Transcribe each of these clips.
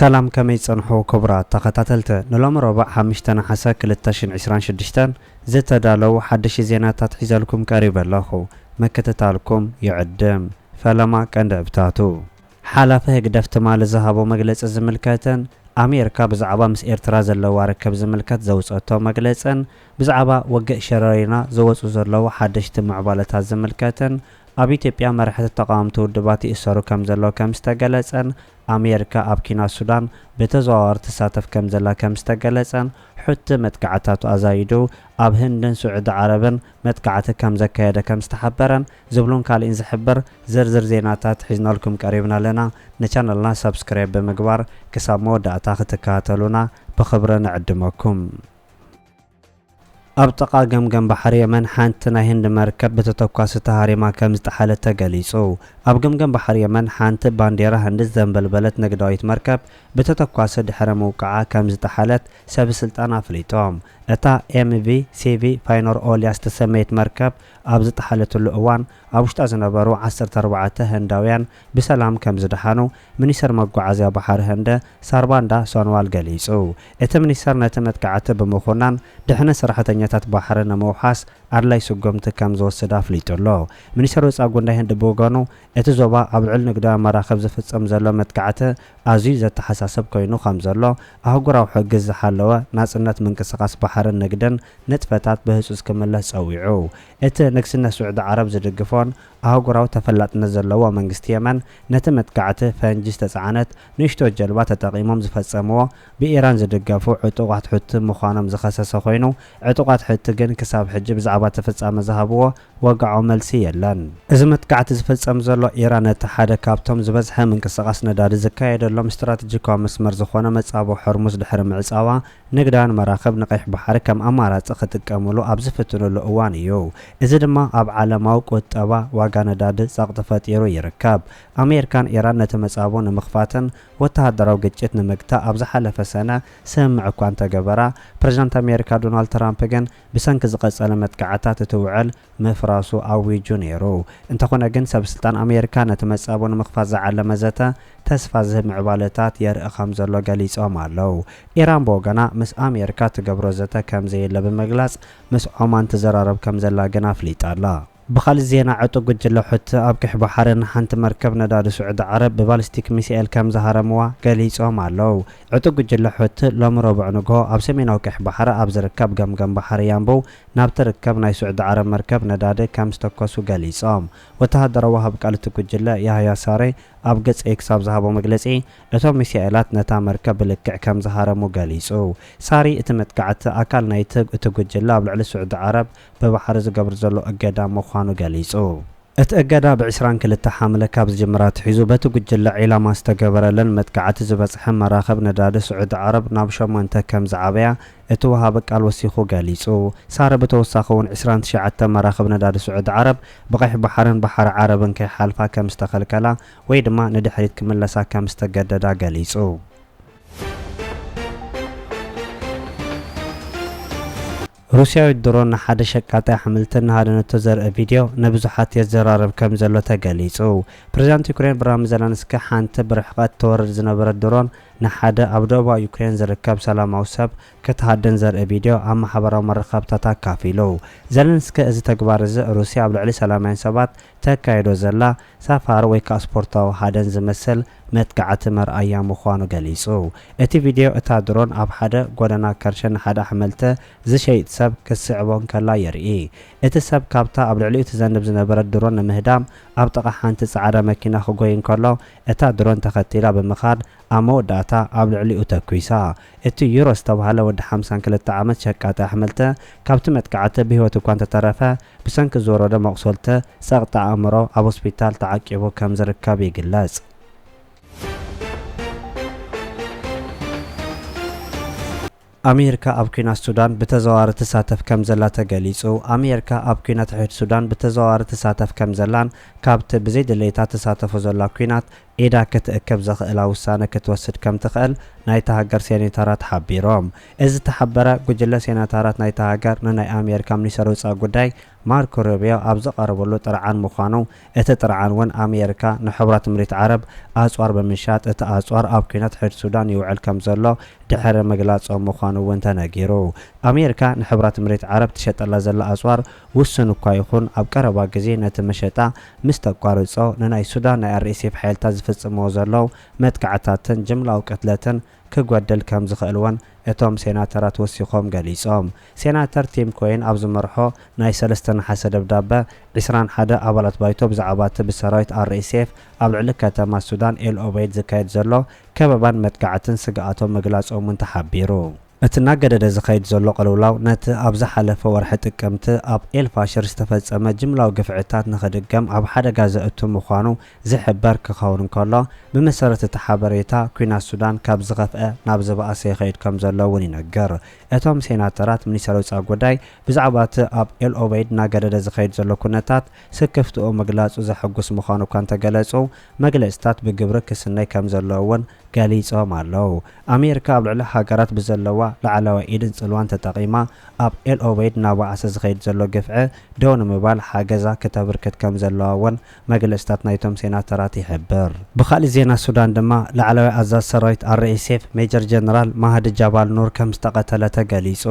ሰላም፣ ከመይ ጸንሑ ክቡራት ተኸታተልቲ? ንሎሚ ረቡዕ ሓሙሽተ ነሓሰ ክልተ ሽሕን ዕስራን ሽዱሽተን ዝተዳለዉ ሓደሽቲ ዜናታት ሒዘልኩም ቀሪበ ኣለኹ። ምክትታልኩም ይዕድም። ፈለማ ቀንዲ ዕብታቱ። ሓላፊ ህግደፍ ትማሊ ዝሃቦ መግለጺ ዝምልከትን ኣሜሪካ ብዛዕባ ምስ ኤርትራ ዘለዋ ርክብ ዝምልከት ዘውጸቶ መግለጽን ብዛዕባ ውግእ ሸረሪና ዝወጹ ዘለዉ ሓደሽቲ ምዕባለታት ዝምልከትን ኣብ ኢትዮጵያ መራሕቲ ተቓወምቲ ውድባት ይእሰሩ ከም ዘለዉ ከም ዝተገለጸን ኣሜሪካ ኣብ ኲናት ሱዳን ብተዘዋዋሪ ትሳተፍ ከም ዘላ ከም ዝተገለጸን ሑቲ መጥቃዕታቱ ኣዛይዱ ኣብ ህንድን ስዑዲ ዓረብን መጥቃዕቲ ከም ዘካየደ ከም ዝተሓበረን ዝብሉን ካልእን ዝሕብር ዝርዝር ዜናታት ሒዝናልኩም ቀሪብና ኣለና። ንቻነልና ሰብስክራይብ ብምግባር ክሳብ መወዳእታ ክትከታተሉና ብኽብሪ ንዕድመኩም። ኣብ ጥቓ ገምገም ባሕሪ የመን ሓንቲ ናይ ህንዲ መርከብ ብተተኳሲ ተሃሪማ ከም ዝጠሓለት ተገሊጹ። ኣብ ገምገም ባሕሪ የመን ሓንቲ ባንዴራ ህንዲ ዘንበልበለት ንግዳዊት መርከብ ብተተኳሲ ድሕሪ ምውቃዓ ከም ዝጠሓለት ሰብ ስልጣን ኣፍሊጦም። እታ ኤም ቪ ሲ ቪ ፋይኖር ኦልያ ዝተሰመየት መርከብ ኣብ ዝጠሓለትሉ እዋን ኣብ ውሽጣ ዝነበሩ ዓሰርተ ኣርባዕተ ህንዳውያን ብሰላም ከም ዝደሓኑ ሚኒስተር መጓዓዝያ ባሕሪ ህንዲ ሳርባንዳ ሶንዋል ገሊጹ። እቲ ሚኒስተር ነቲ መጥቃዕቲ ብምኹናን ድሕነት ሰራሕተኛታት ባሕሪ ንምውሓስ ኣድላይ ስጉምቲ ከም ዝወስድ ኣፍሊጡ ኣሎ። ሚኒስተር ወጻኢ ጉዳይ ህንዲ ብወገኑ እቲ ዞባ ኣብ ልዕሊ ንግዳዊ መራኽብ ዝፍጸም ዘሎ መጥቃዕቲ ኣዝዩ ዘተሓሳስብ ኮይኑ ከም ዘሎ ኣህጉራዊ ሕጊ ዝሓለወ ናጽነት ምንቅስቓስ ባሕርን ንግድን ንጥፈታት ብህጹጽ ክምለስ ጸዊዑ። እቲ ንግስነት ስዑዲ ዓረብ ዝድግፎን ኣህጉራዊ ተፈላጥነት ዘለዎ መንግስቲ የመን ነቲ መጥቃዕቲ ፈንጂ ዝተጻዕነት ንእሽቶ ጀልባ ተጠቒሞም ዝፈጸምዎ ብኢራን ዝድገፉ ዕጡቓት ሑቲ ምዃኖም ዝኸሰሰ ኮይኑ ዕጡቓት ሑቲ ግን ክሳብ ሕጂ ብዛዕባ እቲ ፍጻመ ዝሃብዎ ወግዓዊ መልሲ የለን። እዚ መጥቃዕቲ ዝፍጸም ዘሎ ኢራን ነቲ ሓደ ካብቶም ዝበዝሐ ምንቅስቓስ ነዳዲ ዝካየደሎም ስትራተጂካዊ መስመር ዝኾነ መጻብቦ ሆርሙዝ ድሕሪ ምዕጻዋ ንግዳን መራኽብ ንቀይሕ ባሕሪ ከም ኣማራጺ ክጥቀምሉ ኣብ ዝፍትኑሉ እዋን እዩ። እዚ ድማ ኣብ ዓለማዊ ቁጠባ ዋጋ ነዳዲ ጸቕጢ ፈጢሩ ይርከብ። ኣሜሪካን ኢራን ነቲ መጻብቦ ንምኽፋትን ወተሃደራዊ ግጭት ንምግታእ ኣብ ዝሓለፈ ሰነ ስምምዕ እኳ እንተገበራ፣ ፕረዚዳንት ኣሜሪካ ዶናልድ ትራምፕ ግን ብሰንኪ ዝቐጸለ መጥቃዕታት እቲ ውዕል ምፍራሱ ኣዊጁ ነይሩ። እንተኾነ ግን ሰብ ስልጣን ኣሜሪካ ነቲ መጻብቦ ንምኽፋት ዝዓለመ ዘተ ተስፋ ዝህብ ምዕባለታት የርኢ ከም ዘሎ ገሊጾም ኣለዉ። ኢራን ብወገና ምስ ኣሜሪካ ትገብሮ ዘተ ከም ዘየለ ብምግላጽ ምስ ዖማን ትዘራረብ ከም ዘላ ግን ኣፍሊጣ ኣላ። ብኻልእ ዜና ዕጡቕ ጉጅለ ሑቲ ኣብ ቀይሕ ባሕሪ ንሓንቲ መርከብ ነዳዲ ስዑዲ ዓረብ ብባሊስቲክ ሚሳኤል ከም ዝሃረምዋ ገሊጾም ኣለዉ። ዕጡቕ ጉጅለ ሑቲ ሎሚ ረቡዕ ንግሆ ኣብ ሰሜናዊ ቀይሕ ባሕሪ ኣብ ዝርከብ ገምገም ባሕሪ ያምቡ ናብ ትርከብ ናይ ስዑዲ ዓረብ መርከብ ነዳዲ ከም ዝተኮሱ ገሊጾም። ወተሃደራዊ ወሃቢ ቃል እቲ ጉጅለ ያህያ ሳሬ ኣብ ገጽ ኤክስ ኣብ ዝሃቦ መግለጺ፣ እቶም ሚሳኤላት ነታ መርከብ ብልክዕ ከም ዝሃረሙ ገሊጹ። ሳሪ እቲ መጥቃዕቲ ኣካል ናይቲ እቲ ጉጅለ ኣብ ልዕሊ ስዑዲ ዓረብ ብባሕሪ ዝገብር ዘሎ እገዳ ምዃኑ ገሊጹ። እቲ እገዳ ብ ዕስራን ክልተ ሓምለ ካብ ዝጅምር ኣትሒዙ በቲ ጉጅለ ዒላማ ዝተገበረለን መጥቃዕቲ ዝበጽሐ መራኽብ ነዳዲ ስዑዲ ዓረብ ናብ ሸሞንተ ከም ዝዓበያ እቲ ወሃቢ ቃል ወሲኹ ገሊጹ። ሳረ ብተወሳኺ እውን ዕስራን ትሽዓተ መራኽብ ነዳዲ ስዑዲ ዓረብ ብቐይሕ ባሕርን ባሕሪ ዓረብን ከይሓልፋ ከም ዝተኸልከላ ወይ ድማ ንድሕሪት ክምለሳ ከም ዝተገደዳ ገሊጹ። ሩስያዊት ድሮን ንሓደ ሸቃጣይ ኣሕምልቲ እናሃደነቶ ዘርኢ ቪድዮ ንብዙሓት የዘራርብ ከም ዘሎ ተገሊጹ። ፕሬዚዳንት ዩክሬን ቭላድሚር ዘለንስኪ ሓንቲ ብርሕቐት ትወርድ ዝነበረት ድሮን ንሓደ ኣብ ደቡባዊ ዩክሬን ዝርከብ ሰላማዊ ሰብ ክትሃድን ዘርኢ ቪድዮ ኣብ ማሕበራዊ መራኸብታት ኣካፊሉ። ዘለንስኪ እዚ ተግባር እዚ ሩስያ ኣብ ልዕሊ ሰላማውያን ሰባት ተካይዶ ዘላ ሳፋር ወይ ከኣ ስፖርታዊ ሃደን ዝመስል መጥቃዕቲ መርኣያ ምዃኑ ገሊጹ። እቲ ቪድዮ እታ ድሮን ኣብ ሓደ ጎደና ከርሸን ንሓደ ኣሕምልቲ ዝሸይጥ ሰብ ክትስዕቦ እንከላ የርኢ። እቲ ሰብ ካብታ ኣብ ልዕሊኡ ትዘንብ ዝነበረት ድሮን ንምህዳም ኣብ ጥቓ ሓንቲ ጻዕዳ መኪና ክጎይ እንከሎ፣ እታ ድሮን ተኸቲላ ብምኻድ ኣብ መወዳእታ ኣብ ልዕሊኡ ተኲሳ። እቲ ዩሮ ዝተባህለ ወዲ ሓምሳን ክልተ ዓመት ሸቃጢ ኣሕምልቲ ካብቲ መጥቃዕቲ ብህይወት እኳ እንተተረፈ፣ ብሰንኪ ዝወረዶ መቑሰልቲ ጸቕጢ ኣእምሮ ኣብ ሆስፒታል ተዓቂቡ ከም ዝርከብ ይግለጽ። ኣሜሪካ ኣብ ኲናት ሱዳን ብተዘዋዋሪ ትሳተፍ ከም ዘላ ተገሊጹ። ኣሜሪካ ኣብ ኲናት ሕድ ሱዳን ብተዘዋዋሪ ትሳተፍ ከም ዘላን ካብቲ ብዘይድሌታ ትሳተፎ ዘላ ኲናት ኢዳ ክትእክብ ዘኽእላ ውሳነ ክትወስድ ከም ትኽእል ናይታ ሃገር ሴኔተራት ሓቢሮም። እዚ ዝተሓበረ ጉጅለ ሴናተራት ናይታ ሃገር ንናይ ኣሜሪካ ሚኒስተር ውፃእ ጉዳይ ማርኮ ሩቢዮ ኣብ ዘቐረበሉ ጥርዓን ምዃኑ፣ እቲ ጥርዓን እውን ኣሜሪካ ንሕቡራት እምሬት ዓረብ ኣፅዋር ብምሻጥ እቲ ኣፅዋር ኣብ ኲናት ሕድ ሱዳን ይውዕል ከም ዘሎ ድሕሪ ምግላፆም ምዃኑ እውን ተነጊሩ። ኣሜሪካ ንሕቡራት እምሬት ዓረብ ትሸጠላ ዘላ ኣፅዋር ውሱን እኳ ይኹን ኣብ ቀረባ ግዜ ነቲ መሸጣ ምስ ተቋርፆ ንናይ ሱዳን ናይ ኣርኤስኤፍ ሓይልታት ዝፍፅምዎ ዘለዉ መጥቃዕታትን ጅምላዊ ቅትለትን ክጎድል ከም ዝኽእል እውን እቶም ሴናተራት ወሲኾም ገሊጾም። ሴናተር ቲም ኮይን ኣብ ዝመርሖ ናይ ሰለስተ ነሓሰ ደብዳበ፣ ዕስራን ሓደ ኣባላት ባይቶ ብዛዕባ እቲ ብሰራዊት ኣርኤስኤፍ ኣብ ልዕሊ ከተማ ሱዳን ኤል ኦበይድ ዝካየድ ዘሎ ከበባን መጥቃዕትን ስግኣቶም ምግላጾም እውን ተሓቢሩ። እቲ እናገደደ ዝኸይድ ዘሎ ቅልውላው ነቲ ኣብ ዝሓለፈ ወርሒ ጥቅምቲ ኣብ ኤል ፋሽር ዝተፈጸመ ጅምላዊ ግፍዕታት ንኽድገም ኣብ ሓደጋ ዘእቱ ምዃኑ ዝሕበር ክኸውን እንከሎ፣ ብመሰረት እቲ ሓበሬታ፣ ኲናት ሱዳን ካብ ዝኸፍአ ናብ ዝበኣሰ ይኸይድ ከም ዘሎ እውን ይነገር። እቶም ሴናተራት፣ ሚኒስተር ውጻእ ጉዳይ ብዛዕባ እቲ ኣብ ኤል ኦበይድ እናገደደ ዝኸይድ ዘሎ ኩነታት ስክፍትኡ ምግላጹ ዘሐጉስ ምዃኑ እኳ እንተገለጹ፣ መግለጽታት ብግብሪ ክስነይ ከም ዘለዎ እውን ገሊጾም ኣለዉ። ኣሜሪካ ኣብ ልዕሊ ሃገራት ብዘለዋ ላዕለዋይ ኢድን ጽልዋን ተጠቒማ ኣብ ኤል ኦበይድ እናበኣሰ ዝኸይድ ዘሎ ግፍዒ ደው ንምባል ሓገዛ ክተብርክት ከም ዘለዋ እውን መግለጽታት ናይቶም ሴናተራት ይሕብር። ብኻልእ ዜና ሱዳን ድማ ላዕለዋይ ኣዛዚ ሰራዊት ኣርኤስኤፍ ሜጀር ጀነራል ማህዲ ጃባል ኑር ከም ዝተቐተለ ተገሊጹ።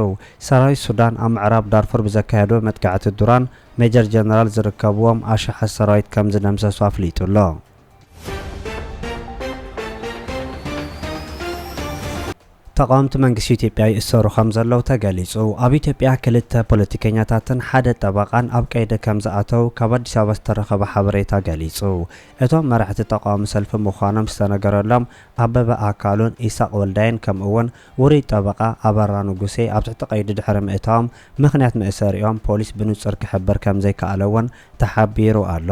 ሰራዊት ሱዳን ኣብ ምዕራብ ዳርፉር ብዘካየዶ መጥቃዕቲ ድሮን ሜጀር ጀነራል ዝርከብዎም ኣሽሓት ሰራዊት ከም ዝደምሰሱ ኣፍሊጡ ኣሎ። ተቓወምቲ መንግስቲ ኢትዮጵያ ይእሰሩ ከም ዘለዉ ተገሊጹ። ኣብ ኢትዮጵያ ክልተ ፖለቲከኛታትን ሓደ ጠበቓን ኣብ ቀይዲ ከም ዝኣተዉ ካብ ኣዲስ ኣበባ ዝተረኸበ ሓበሬታ ገሊጹ። እቶም መራሕቲ ተቓዋሚ ሰልፊ ምዃኖም ዝተነገረሎም ኣበበ ኣካሉን ኢሳቕ ወልዳይን ከምኡ እውን ውሩይ ጠበቓ ኣበራ ንጉሴ ኣብ ትሕቲ ቀይዲ ድሕሪ ምእታዎም ምኽንያት መእሰሪኦም ፖሊስ ብንጹር ክሕብር ከም ዘይከኣለ እውን ተሓቢሩ ኣሎ።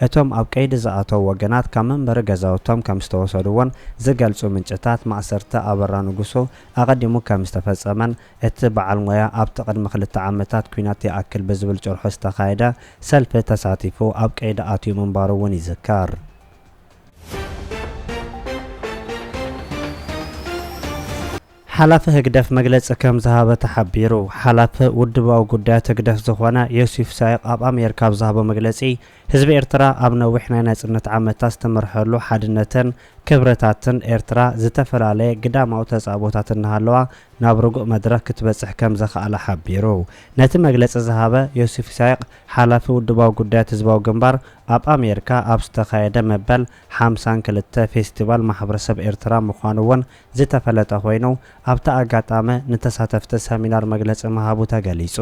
እቶም ኣብ ቀይዲ ዝኣተዉ ወገናት ካብ መንበሪ ገዛውቶም ከም ዝተወሰዱ እውን ዝገልጹ ምንጭታት፣ ማእሰርቲ ኣበራ ንጉሱ ኣቐዲሙ ከም ዝተፈጸመን እቲ በዓል ሞያ ኣብቲ ቅድሚ ክልተ ዓመታት ኲናት ይኣክል ብዝብል ጭርሖ ዝተኻየደ ሰልፊ ተሳቲፉ ኣብ ቀይዲ ኣትዩ ምንባሩ እውን ይዝከር። ሓላፊ ህግደፍ መግለጺ ከም ዝሃበ ተሓቢሩ። ሓላፊ ውድባዊ ጉዳያት ህግደፍ ዝኾነ ዮሲፍ ሳይቕ ኣብ ኣሜሪካ ኣብ ዝሃቦ መግለጺ፣ ህዝቢ ኤርትራ ኣብ ነዊሕ ናይ ናጽነት ዓመታት ዝተመርሐሉ ሓድነትን ክብርታትን ኤርትራ ዝተፈላለየ ግዳማዊ ተጻብኦታት እናሃለዋ ናብ ርጉእ መድረኽ ክትበጽሕ ከም ዘኽኣላ ሓቢሩ። ነቲ መግለጺ ዝሃበ ዮሲፍ ሳይቕ፣ ሓላፊ ውድባዊ ጉዳያት ህዝባዊ ግንባር ኣብ ኣሜሪካ ኣብ ዝተኻየደ መበል ሓምሳን ክልተ ፌስቲቫል ማሕበረሰብ ኤርትራ ምዃኑ እውን ዝተፈለጠ ኮይኑ፣ ኣብቲ ኣጋጣሚ ንተሳተፍቲ ሰሚናር መግለጺ ምሃቡ ተገሊጹ።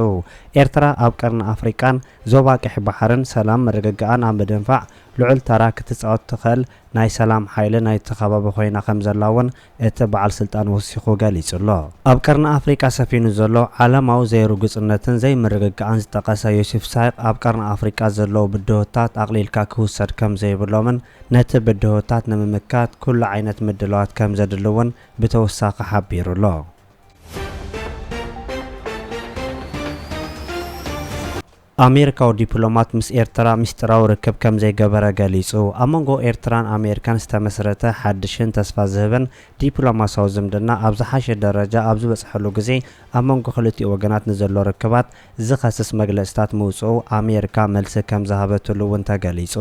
ኤርትራ ኣብ ቀርኒ ኣፍሪቃን ዞባ ቀይሕ ባሕርን ሰላም ምርግጋእን ኣብ ምድንፋዕ ልዑል ተራ ክትጻወት ትኽእል ናይ ሰላም ሓይሊ ናይቲ ከባቢ ኮይና ከም ዘላ እውን እቲ በዓል ስልጣን ወሲኹ ገሊጹ ኣሎ። ኣብ ቀርኒ ኣፍሪቃ ሰፊኑ ዘሎ ዓለማዊ ዘይርጉጽነትን ዘይምርግጋእን ዝጠቐሰ ዮሲፍ ሳይቅ፣ ኣብ ቀርኒ ኣፍሪቃ ዘለዉ ብድሆታት ኣቕሊልካ ክውሰድ ከም ዘይብሎምን ነቲ ብድሆታት ንምምካት ኩሉ ዓይነት ምድላዋት ከም ዘድሊ እውን ብተወሳኺ ሓቢሩ ኣሎ። ኣሜሪካዊ ዲፕሎማት ምስ ኤርትራ ምስጢራዊ ርክብ ከም ዘይገበረ ገሊጹ። ኣብ መንጎ ኤርትራን ኣሜሪካን ዝተመስረተ ሓድሽን ተስፋ ዝህብን ዲፕሎማስያዊ ዝምድና ኣብ ዝሓሸ ደረጃ ኣብ ዝበጽሐሉ ግዜ፣ ኣብ መንጎ ክልቲኡ ወገናት ንዘሎ ርክባት ዝኸስስ መግለጽታት ምውጽኡ ኣሜሪካ መልሲ ከም ዝሃበትሉ እውን ተገሊጹ።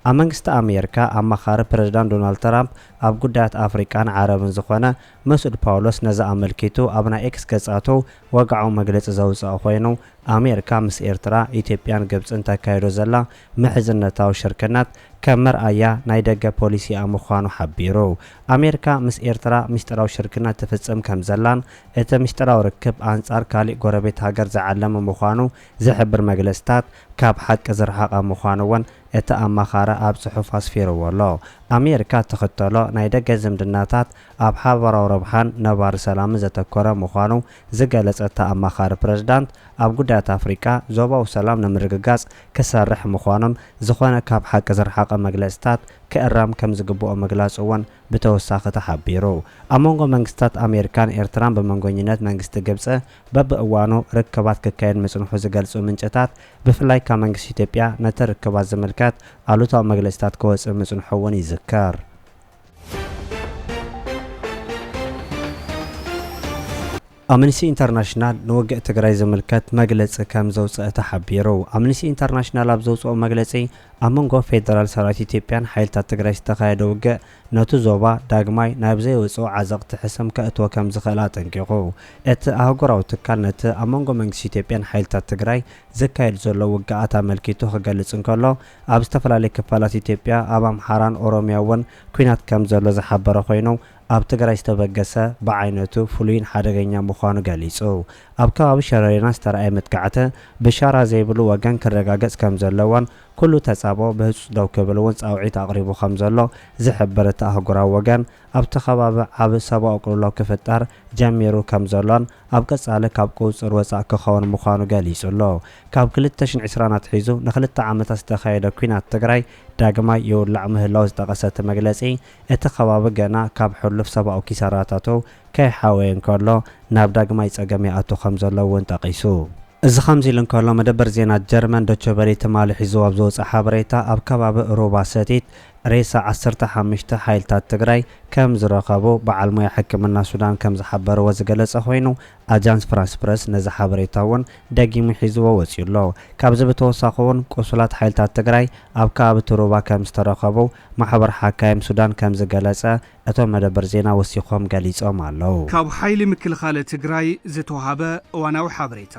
ኣብ መንግስቲ ኣሜሪካ ኣማኻሪ ፕረዚዳንት ዶናልድ ትራምፕ ኣብ ጉዳያት ኣፍሪቃን ዓረብን ዝኾነ መስዑድ ፓውሎስ ነዚ ኣመልኪቱ ኣብ ናይ ኤክስ ገጻቱ ወግዓዊ መግለጺ ዘውጽኣ ኮይኑ፣ ኣሜሪካ ምስ ኤርትራ፣ ኢትዮጵያን ግብጽን ተካይዶ ዘላ ምሕዝነታዊ ሽርክነት ከም መርኣያ ናይ ደገ ፖሊሲኣ ምዃኑ ሓቢሩ። ኣሜሪካ ምስ ኤርትራ ምስጢራዊ ሽርክነት ትፍጽም ከም ዘላን፣ እቲ ምስጢራዊ ርክብ ኣንጻር ካሊእ ጎረቤት ሃገር ዝዓለመ ምዃኑ ዝሕብር መግለጽታት ካብ ሓቂ ዝረሓቐ ምዃኑ እውን እቲ ኣማኻሪ ኣብ ጽሑፍ ኣስፊርዎ ኣሎ። ኣሜሪካ እትኽተሎ ናይ ደገ ዝምድናታት ኣብ ሓበራዊ ረብሓን ነባሪ ሰላምን ዘተኮረ ምዃኑ ዝገለጸ እቲ ኣማኻሪ ፕረዚዳንት፣ ኣብ ጉዳያት ኣፍሪቃ ዞባዊ ሰላም ንምርግጋጽ ክሰርሕ ምዃኑን ዝኾነ ካብ ሓቂ ዝረሓቐ መግለጽታት ክእረም ከም ዝግብኦ ምግላጹ እውን ብተወሳኺ ተሓቢሩ። ኣብ መንጎ መንግስታት ኣሜሪካን ኤርትራን ብመንጎኝነት መንግስቲ ግብጺ በብእዋኑ ርክባት ክካየድ ምጽንሑ ዝገልጹ ምንጭታት፣ ብፍላይ ካብ መንግስቲ ኢትዮጵያ ነቲ ርክባት ዝምልከት ኣሉታዊ መግለጽታት ክወጽእ ምጽንሑ እውን ይዝከር። ኣምነስቲ ኢንተርናሽናል ንውግእ ትግራይ ዝምልከት መግለጺ ከም ዘውፅአ ተሓቢሩ። ኣምነስቲ ኢንተርናሽናል ኣብ ዘውፅኦ መግለጺ፣ ኣብ መንጎ ፌደራል ሰራዊት ኢትዮጵያን ሓይልታት ትግራይ ዝተኻየደ ውግእ ነቲ ዞባ ዳግማይ ናብ ዘይወፅኦ ዓዘቕቲ ሕሰም ከእትዎ ከም ዝኽእል ኣጠንቂቑ። እቲ ኣህጉራዊ ትካል ነቲ ኣብ መንጎ መንግስቲ ኢትዮጵያን ሓይልታት ትግራይ ዝካየድ ዘሎ ውግኣት ኣመልኪቱ ክገልጽ እንከሎ፣ ኣብ ዝተፈላለዩ ክፋላት ኢትዮጵያ፣ ኣብ ኣምሓራን ኦሮሚያ እውን ኲናት ከም ዘሎ ዝሓበረ ኮይኑ፣ ኣብ ትግራይ ዝተበገሰ ብዓይነቱ ፍሉይን ሓደገኛ ምዃኑ ገሊጹ። ኣብ ከባቢ ሸረሪና ዝተረኣየ መጥቃዕቲ ብሻራ ዘይብሉ ወገን ክረጋገጽ ከም ዘለዎን፣ ኩሉ ተጻብኦ ብህጹጽ ደው ክብል እውን ጻውዒት ኣቕሪቡ ከም ዘሎ ዝሕብር እቲ ኣህጉራዊ ወገን፣ ኣብቲ ከባቢ ዓቢ ሰብኣዊ ቅልውላው ክፍጠር ጀሚሩ ከም ዘሎን፣ ኣብ ቀጻሊ ካብ ቁጽጽር ወጻእ ክኸውን ምዃኑ ገሊጹ ኣሎ። ካብ ክልተ ሽሕን ዕስራን ኣትሒዙ ንኽልተ ዓመታት ዝተኻየደ ኲናት ትግራይ ዳግማይ ይውላዕ ምህላው ዝጠቐሰ እቲ መግለጺ፣ እቲ ከባቢ ገና ካብ ሕሉፍ ሰብኣዊ ኪሳራታቱ ከይሓወየ እንከሎ፣ ናብ ዳግማይ ጸገም ይኣቱ ከም ዘሎ እውን ጠቒሱ። እዚ ከምዚ ኢሉ እንከሎ፣ መደበር ዜና ጀርመን ዶቸ ቨለ ትማሊ ሒዝዎ ኣብ ዝወጸ ሓበሬታ፣ ኣብ ከባቢ ሩባ ሰቲት ሬሳ ዓሰርተ ሓሙሽተ ሓይልታት ትግራይ ከም ዝረኸቡ በዓል ሞያ ሕክምና ሱዳን ከም ዝሓበርዎ ዝገለጸ ኮይኑ፣ ኣጃንስ ፍራንስ ፕረስ ነዚ ሓበሬታ እውን ደጊሙ ሒዝዎ ወጺኡ ኣሎ። ካብዚ ብተወሳኺ እውን፣ ቁሱላት ሓይልታት ትግራይ ኣብ ከባቢ እቲ ሩባ ከም ዝተረኸቡ ማሕበር ሓካይም ሱዳን ከም ዝገለጸ እቶም መደበር ዜና ወሲኾም ገሊጾም ኣለዉ። ካብ ሓይሊ ምክልኻል ትግራይ ዝተዋሃበ እዋናዊ ሓበሬታ።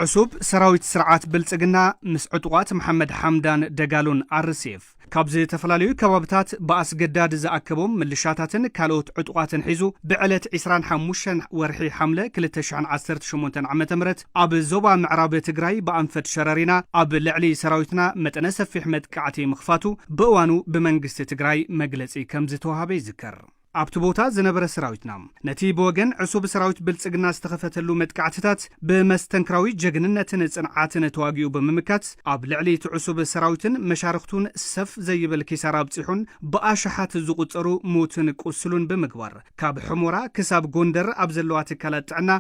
ዕሱብ ሰራዊት ስርዓት ብልጽግና ምስ ዕጡቓት መሓመድ ሓምዳን ደጋሎን ኣር ኤስ ኤፍ ካብ ዝተፈላለዩ ከባብታት ብኣስገዳድ ዝኣከቦም ምልሻታትን ካልኦት ዕጡቓትን ሒዙ ብዕለት ዕስራን ሓሙሽተን ወርሒ ሓምለ ክልተ ሽሕን ዓሰርተ ሸሞንተን ዓመተ ምህረት ኣብ ዞባ ምዕራብ ትግራይ ብኣንፈት ሸረሪና ኣብ ልዕሊ ሰራዊትና መጠነ ሰፊሕ መጥቃዕቲ ምኽፋቱ ብእዋኑ ብመንግስቲ ትግራይ መግለጺ ከም ዝተዋሃበ ይዝከር። ኣብቲ ቦታ ዝነበረ ሰራዊትና፣ ነቲ ብወገን ዕሱብ ሰራዊት ብልጽግና ዝተኸፈተሉ መጥቃዕትታት ብመስተንክራዊ ጀግንነትን ጽንዓትን ተዋጊኡ ብምምካት፣ ኣብ ልዕሊ እቲ ዕሱብ ሰራዊትን መሻርኽቱን ሰፍ ዘይብል ኪሳራ ኣብጺሑን ብኣሽሓት ዝቑጸሩ ሙትን ቁስሉን ብምግባር፣ ካብ ሕሞራ ክሳብ ጎንደር ኣብ ዘለዋ ትካላት ጥዕና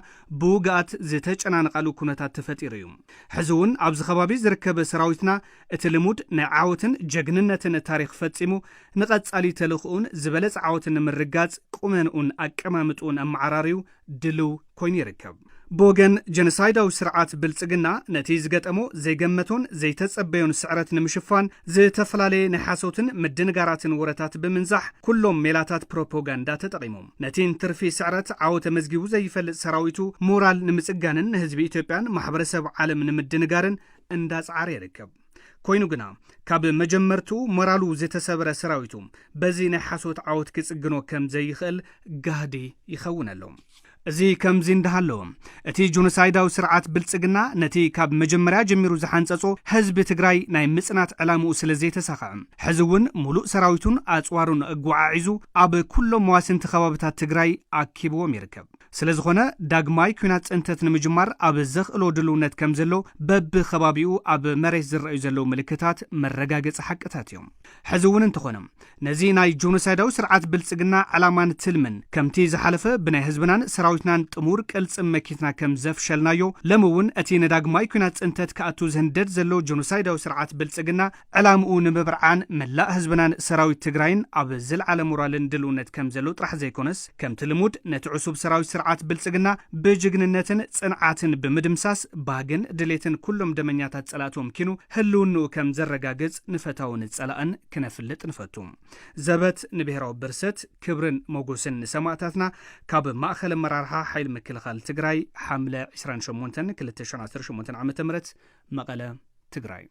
ብውግኣት ዝተጨናነቓሉ ኩነታት ተፈጢሩ እዩ። ሕዚ እውን ኣብዚ ከባቢ ዝርከብ ሰራዊትና እቲ ልሙድ ናይ ዓወትን ጀግንነትን ታሪኽ ፈጺሙ፣ ንቐጻሊ ተልእኽኡን ዝበለጸ ዓወትን ንምርጋጽ ቁመንኡን ኣቀማምጥኡን ኣመዓራርዩ ድልው ኮይኑ ይርከብ። ብወገን ጀኖሳይዳዊ ስርዓት ብልጽግና፣ ነቲ ዝገጠሞ ዘይገመቶን ዘይተጸበዮን ስዕረት ንምሽፋን፣ ዝተፈላለየ ናይ ሓሶትን ምድንጋራትን ወረታት ብምንዛሕ፣ ኩሎም ሜላታት ፕሮፓጋንዳ ተጠቒሙ። ነቲ ንትርፊ ስዕረት ዓወት ተመዝጊቡ ዘይፈልጥ ሰራዊቱ ሞራል ንምጽጋንን ንህዝቢ ኢትዮጵያን ማሕበረሰብ ዓለም ንምድንጋርን እንዳጸዓረ ይርከብ። ኮይኑ ግና፣ ካብ መጀመርትኡ ሞራሉ ዝተሰብረ ሰራዊቱ፣ በዚ ናይ ሓሶት ዓወት ክጽግኖ ከም ዘይኽእል ጋህዲ ይኸውን ኣሎ። እዚ ከምዚ እንዳሃለወ፣ እቲ ጆኖሳይዳዊ ስርዓት ብልጽግና ነቲ ካብ መጀመርያ ጀሚሩ ዝሓንጸጾ ህዝቢ ትግራይ ናይ ምጽናት ዕላምኡ ስለ ዘይተሳኽዐ፣ ሕዚ እውን ሙሉእ ሰራዊቱን ኣጽዋሩን ኣጓዓዒዙ ኣብ ኩሎም መዋስንቲ ከባብታት ትግራይ ኣኪብዎም ይርከብ። ስለ ዝኾነ፣ ዳግማይ ኲናት ጽንተት ንምጅማር ኣብ ዘኽእሎ ድልውነት ከም ዘሎ በብኸባቢኡ ኣብ መሬት ዝረኣዩ ዘለዉ ምልክታት መረጋገጺ ሓቅታት እዮም። ሕዚ እውን እንተኾነ፣ ነዚ ናይ ጆኖሳይዳዊ ስርዓት ብልጽግና ዕላማን ትልምን፣ ከምቲ ዝሓለፈ ብናይ ህዝብናን ሰራዊትናን ጥሙር ቅልጽም መኪትና ከም ዘፍሸልናዮ፣ ሎሚ እውን እቲ ንዳግማይ ኲናት ጽንተት ክኣቱ ዝህንደድ ዘሎ ጆኖሳይዳዊ ስርዓት ብልጽግና ዕላምኡ ንምብርዓን፣ መላእ ህዝብናን ሰራዊት ትግራይን ኣብ ዝለዓለ ሞራልን ድልውነት ከም ዘሎ ጥራሕ ዘይኮነስ፣ ከምቲ ልሙድ ነቲ ዕሱብ ሰራዊት ስርዓት ብልጽግና ብጅግንነትን ጽንዓትን ብምድምሳስ፣ ባህግን ድሌትን ኩሎም ደመኛታት ጸላእቶም ኪኑ ህልውንኡ ከም ዘረጋግጽ ንፈታውን ጸላእን ክነፍልጥ ንፈቱ። ዘበት ንብሔራዊ ብርሰት፣ ክብርን ሞጎስን ንሰማእታትና። ካብ ማእከል ኣመራርሓ ሓይሊ ምክልኻል ትግራይ፣ ሓምለ ዕስራን ሸሞንተን ክልተ ሽሕን ዓሰርተ ሸሞንተን ዓመተ ምህረት፣ መቐለ፣ ትግራይ።